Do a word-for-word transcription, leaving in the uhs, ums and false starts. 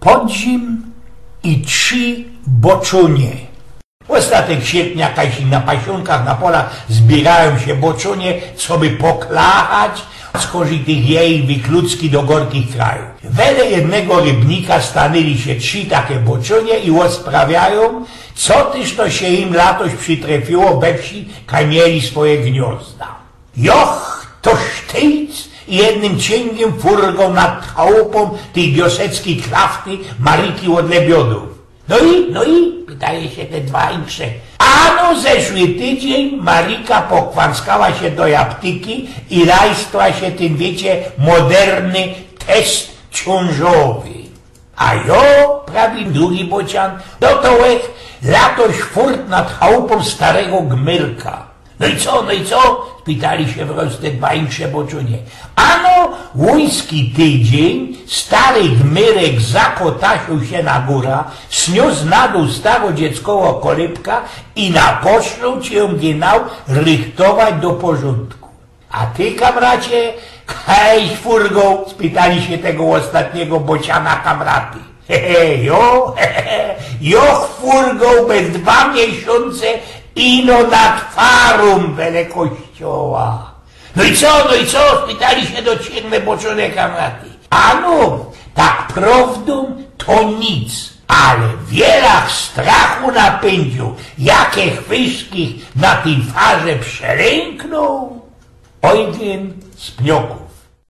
Podziym i trzi boczunie. Ôstatek sierpnia, kajś na pasiōnkach, na polach zbiyrajōm sie boczunie, coby poklachać, skorzij tych jejich wyklucki do gorkich krajōw. Wele jednego rybnika stanyli sie trzi take boczunie i ôsprawiajōm, co tyż to sie im latoś przitrefiło we wsi, kaj mieli swoje gniŏzda. Joch, to sztyjc i jednym ciyngiym furgoł nad chałupōm tyj wioseckiej klafty Mariki ôd lebiodōw. „No i, no i?” pytaje sie te dwa insze. „Ano, zeszły tydziyń Marika pokwanskała sie do japtyki i lajstła sie tyn, wiycie, moderny test ciōnżowy. A jo”, prawi drugi bocian, „no to łech, latoś furt nad chałupōm starego gmyrka”. „No i co, no i co?” spitali sie wrŏz te dwa insze boczunie. „Ano, łuński tydziyń stary gmyrek zakotasiōł sie na gōra, sniōs na dōł starodzieckowo kolypka i na poszlōł ci jōm gynał rychtować do porzōndku. A ty, kamracie, kajś furgoł?” spitali sie tego ôstatniego bociana kamraty. „He, he, jo, he, he, he, joch furgoł bez dwa miesiōnce ino nad farōm wele kościoła”. „No i co, no i co?” spitali sie do ciynne boczōne kamraty. „Ano, tak prowdōm to nic, ale wiela strachu napyndziōł, jakech wszyskich na tyj farze przelynkoł”. Eugen z Pniokōw.